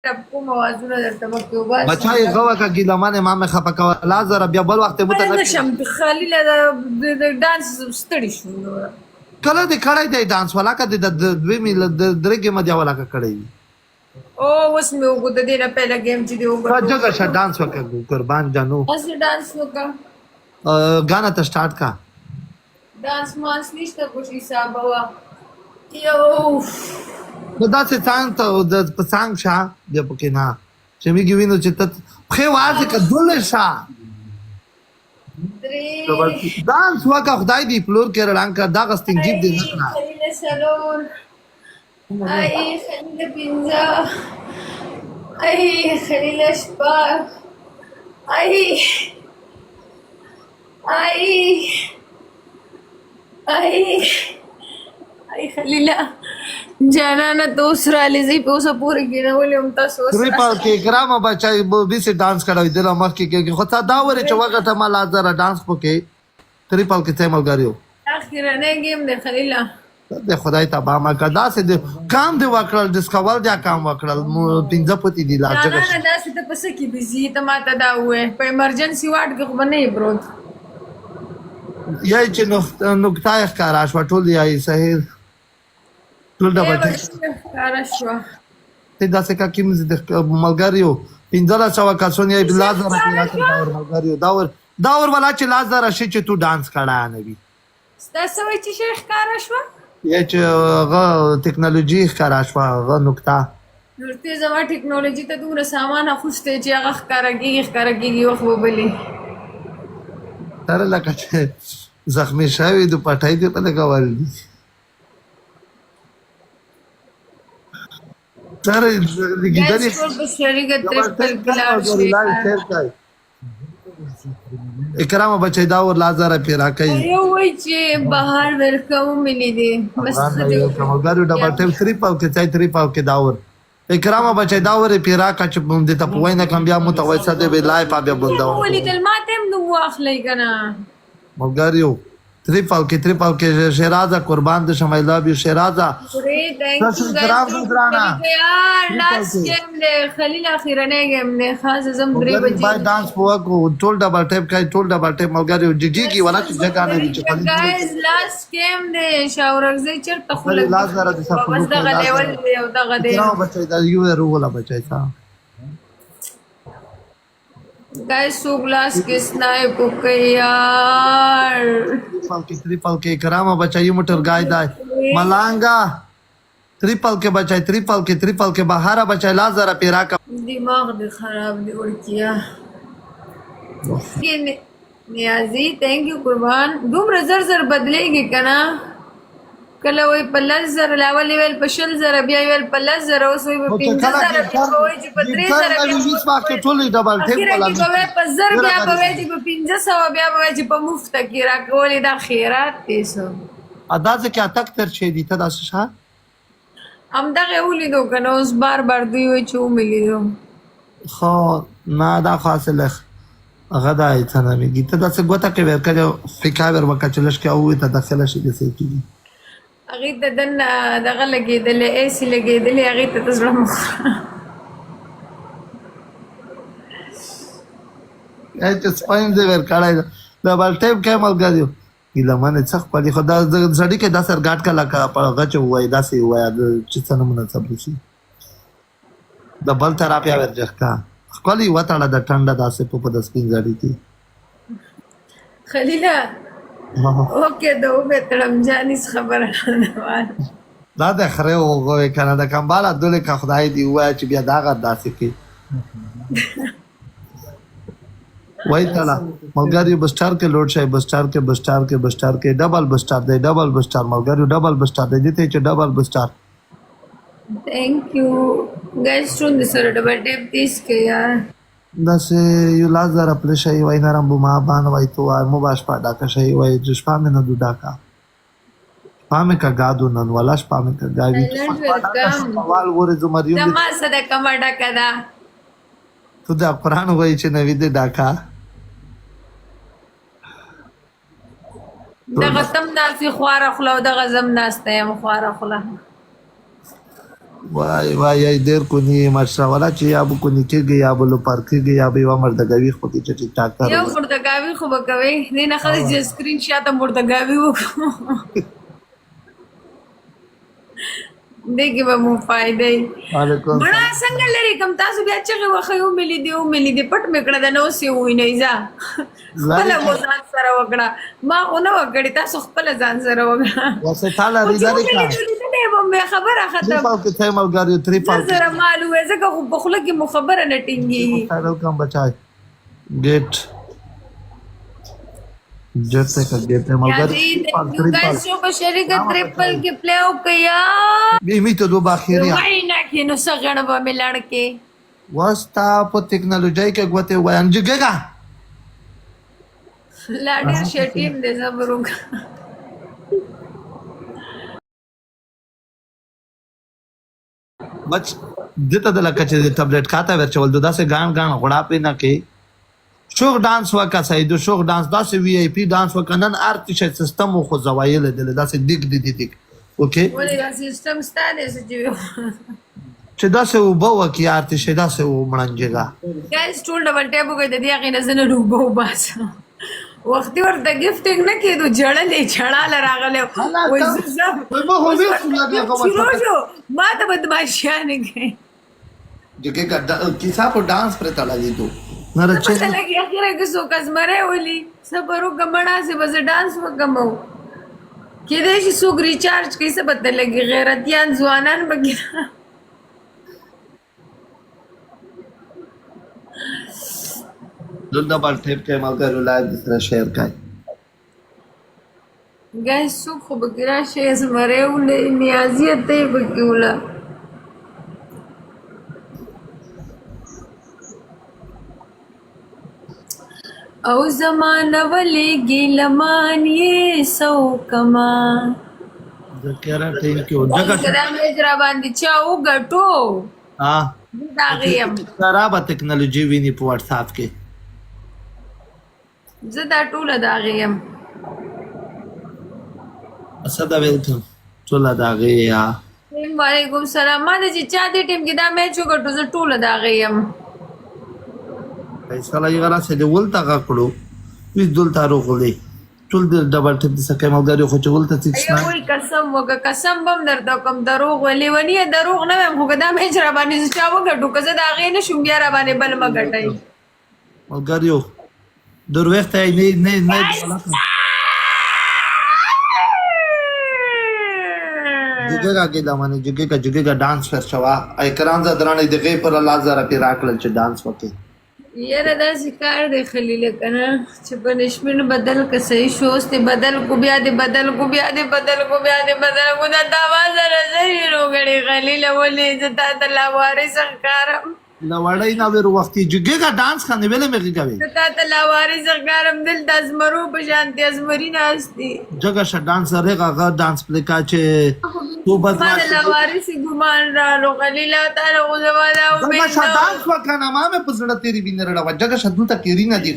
ټپ کوم اوازونه درته به کې وباسم. بچای غوه کا ګیله منه ما مې خپه کوه لا زره بیا بل وخت مو ته نه شم خلیل د ډانس ستړي شو. کله دې کړی دی ډانس ولا که د دوی می د درې ګیمه دی ولا که کړی وي. او اوس مې وګو د دې نه پهله ګیم چې دی وګټو. جګه شه ډانس وکړه قربان جانو. اوس ډانس وکړه. ګانا ته سٹارټ کا. ډانس مانس نشته خوش حساب وا یو. نو داسې څنګ ته د په څنګ شه بیا پکې نه چې میږي وینو چې ته پښې وازې که دولې شه. درې ډانس وکړه خدای دې پلور کې رڼا کړه دغه ستنګیب دې نه کړه. خلیل څلور، ای خلیل پنځه، ای خلیل شپږ، ای ای ای ای خلیله جانانه ته اوس رالې، زه یې په اوسه پورې کېنولې وم. تاسو اوس تریپل کې کرامه بچای بي سي ډانس کړی د مخ کې کې خو تا دا ورې چې وګټه ما لا زره ډانس پکې تریپل کې څه ملګریو. اخرنی ګیم دی خلیله. د خدای تبا ما که داسې د کام دی وکړل ډسکول دی کام وکړل پنځه پتې دي لا جګه. جانانه داسې ته په څه کې بیزي ته ماته دا ووایه، په ایمرجنسي وارډ کې خو به نه یې پروت. یا چې نقطه یې ښکاره شوه ټول یا یې صحیح ټول ډبل ټیک ښکاره شوه. ته داسې کا کیم د ملګریو 1500 کسون یې لا زره کې راکړه دا ور ملګریو دا ور دا ور ولا چې لا زره شي چې تو ډانس کړه نه وي. ستا څه وایي چې شی ښکاره شوه؟ یا چې هغه ټکنالوژي ښکاره شوه هغه نقطه. نور ته زما ټکنالوژي ته دومره سامان اخوستی چې هغه ښکاره کېږي ښکاره کېږي وخت به بلې. سره لکه چې زخمی شوی د پټۍ دې په لګول دي. سره لګیدلې ګایز ټول په شریکه ترپل کې لاړ شئ. شي. اکرام بچی دا ور لا زره پیرا کوي. یو وایي چې بهر ویلکم مې لیدې بس ښه دی. ملګرو ډبل ټیپ 3 پاو کې چای 3 پاو کې دا ور اکرام بچی دا ور پیرا کا چې مونږ دې ته پوی نه کم بیا مو ته وایسه دې به لای پا بیا بندا. ولیدل ما ته هم نوم واخلئ که نه. ملګریو تریپل کې تریپل کې شیرازه قربان دې شم، آی لو یو شیرازه. ګورې ثانک یو کرام ګرانه. یار لاست ګیم دی خلیل، اخیرنی ګیم دی. خاص زم 3 بجې بای ډانس وکړو ټول ډبل ټیپ کوي ټول ډبل ټیپ ملګریو جګي کی ولا چې جګا نه دي چې خلیل. ګایز لاست ګیم دی شاورګزی چرته خو لګ لاس زره د سفر بس دغه لیول دی او دغه دی. کرام بچی دا یو وروله بچی تا ګایز څوک لاس کې سنایپ وکړئ یار. تریپل کې تریپل کې کرامه بچای موټر گای دای ملانګا تریپل کې بچای تریپل کې تریپل کې بهره بچای لا زره پیرا کا. دماغ دې خراب دی ورکیا. نیازی ثانک یو قربان. دومره زر زر بدلېږي که نه، کله وایي په 10,000، لاول ویل په 20,000، بیا ویل په 10,000، اوس وایي په 5,000، بیا به وایي چې په 3,000، بیا اخیره کې به وایي په 1,000، بیا به وایي چې په 500، بیا به وایي چې په مفته کې راکولې. دا خیرات دی څه ادا ځکه اتک تر شي دي ته داسې شه همدغه ولیدو که نه، اوس بار بار دوی وایي چې ومې لیدو. خو نه دا خو اصل هغه دا څه نومېږي ته داسې ګوته کې ورکړې فکا ور وکړه چې لږ کې او ته داخله شي داسې کېږي. هغې ته دننه دغه لګېدلې ای سي لګېدلې هغې ته ته زړه مه خوره. چې سپین دې ورکړی ډبل ټیپ کې ملګریو هیله منې څه ښکلي خو دا زړي کې داسې ګاټ که لکه په هغه چې ووایي داسې ووایه چې څه نومونه څه شي د بل طرف یا ورجخ کا ښکلي وتړه د ټنډه داسې په د سپین زړي کې. خلیله اوکې د وبې تړم جان هېڅ خبره نه وه. دا د خره وغوې کنه د کمباله دولې که خدای دې ووایه چې بیا دا غر داسې کې وای تړه. ملګریو بسټر کې لوډ شي بسټر کې بسټر کې بسټر کې ډبل بسټر دی ډبل بسټر ملګریو ډبل بسټر دی دې ته چې ډبل بسټر. ثانک یو ګایز ټول د سره ډبل ټیپ تیز کې یار. داسې یو لاس زره پلی شي وای نرم بو ما بان وای تو وای مو باش پا ډاکه شي وای چې شپه مې نه دو ډاکه شپه مې کا گادو نن ولا شپه مې کا گاوي وال ورې زمریون. زما سره کومه ډاکه ده؟ ته دا قرآن وای چې نوی دې ډاکه دغه تم ناسي خواره خوله او دغه زم ناسته یم خواره خوله. وای وای ای ډیر کونی مشره ولا چې یا به کونی کېږي یا به لپار کېږي یا به یوه مردګوي خو کې چې ټاکر یو مردګاوي خو به کوي دې نه ښه چې سکرین شاته مردګاوي وکړو. دې کې به مو فایده وي. وعلیکم مړه څنګه لري کوم تاسو بیا چغې وخی ومې لیدې ومې لیدې پټ مې کړه د نو اوس یې ووینئ ځه خپله مو ځان سره وکړه ما خو نه وه کړې تاسو خپله ځان سره وکړه. وسه تا لري خو چې لري ومې کا لیدو لیدلی به مې خبره تری ختم. پاو کې ته ملګری تری زر پاو کې زره مال ووایه ځکه خو په خوله کې مو خبره نه ټینګېږي. ویلکم بچای ګیټ جټ ته کا ګیټ ملګری یازي تری پال thank you تری پال ګایز شو په شریکه تریپل کې پلی وکړئ. می می ته دو باخیریا وای نه کې نو څه غڼه به مې لړ کې. وستا په ټکنالوژي کې ګوته وایم جګګه. لا ډېر شټیم دی صبر وکړه. بچ دته د لکه چې ټابلیټ کاته ورچول د داسې ګان ګان غړا پې نه کې شوخ ډانس وکا سیدو شوخ ډانس داسې وی آی پی ډانس وکا نن ارتی شي سیستم خو زوایل دل داسې دیګ دی دی دیګ اوکې ولې دا سیستم ستا دی څه چې چې داسې وبو وکي ارتی شي داسې و مړنجګه. ګایز ټول ډبل ټیپ وکړئ د دې هغې نه زه نه ډوبه وباسم. وختي ورته ګفټینګ نه کېدو جړلې جړاله راغلی وایي زه ځم. اوس ورته ګفټ شروع شو ما ته بدمعاشیانې کوي. جګګه کیسه په ډانس پر تړلې دو نه څه رچې پته لګي اخره کې څوک ازمری ولي صبر وکړه مړه هسې به زه ډانس وکړم او کېدای شي څوک ریچارج کوي څه پته لګي غیرتیان ځوانان به کې. دلته بل ټیپ کې ملګرو لایو سره شیر کړئ. ګایز څوک خو به کې راشي زمری ولې نیازیه ته یې پکې وله. او زمانه ولې ګیلمان یې څوکما. ذکر ټینک یو جګه که دا میچ را باندې چا وګټو ها زه د هغې یم. خرابه ټکنالوژي ویني په واتس اپ کې. زه دا ټوله د هغې یم. اسد ویلکم ټوله د هغې یا. وعلیکم سلام. ما د چې چا دې ټیم کې دا میچ وګټو زه ټوله د هغې یم. فیصله یې غلا سه دی ولته غا کړو وی دلته روغلی ټول د ډبل ټیپ د سکه ملګری خو چې ولته څه ایه وای قسم وکړه قسم بم درته کوم دروغ وای لیونیه دروغ نه وایم خو که دا میچ را باندې چا وګټو که زه د هغې نه شوم بیا را باندې بل مه ګټئ. ملګریو دروېخته نه نه نه جګګه کې دا باندې جګګه جګګه ډانس پر شوا اکرام زدران دغه پر الله زره پی راکړل چې ډانس وکړي. یاره داسې کار دی خلیله که نه چې پنشمنټ بدل که صحیح شو اوس دې بدل کو بیا دې بدل کو بیا دې بدل کو بیا دې بدل کو دا تا ما سره څه شروع کړې خلیله ولې زه تا ته لا وارث ښکارم. لوړی نه ور وختي جګګه ډانس خانه ویلې مې غږوي. زه تا ته لا وارث ښکارم دلته ازمرو په شانتې ازمري ناست دي. جګه شه ډانس رغه غ ډانس پلې کا چې تو ما د بدمعاش لاوارث ګمان رالو خلیله تا له خو زما دا جګه امید شه نه و. ډانس وکړه ما مې په زړه تیری وینې رړوه جګه شه دلته کیری نه دی.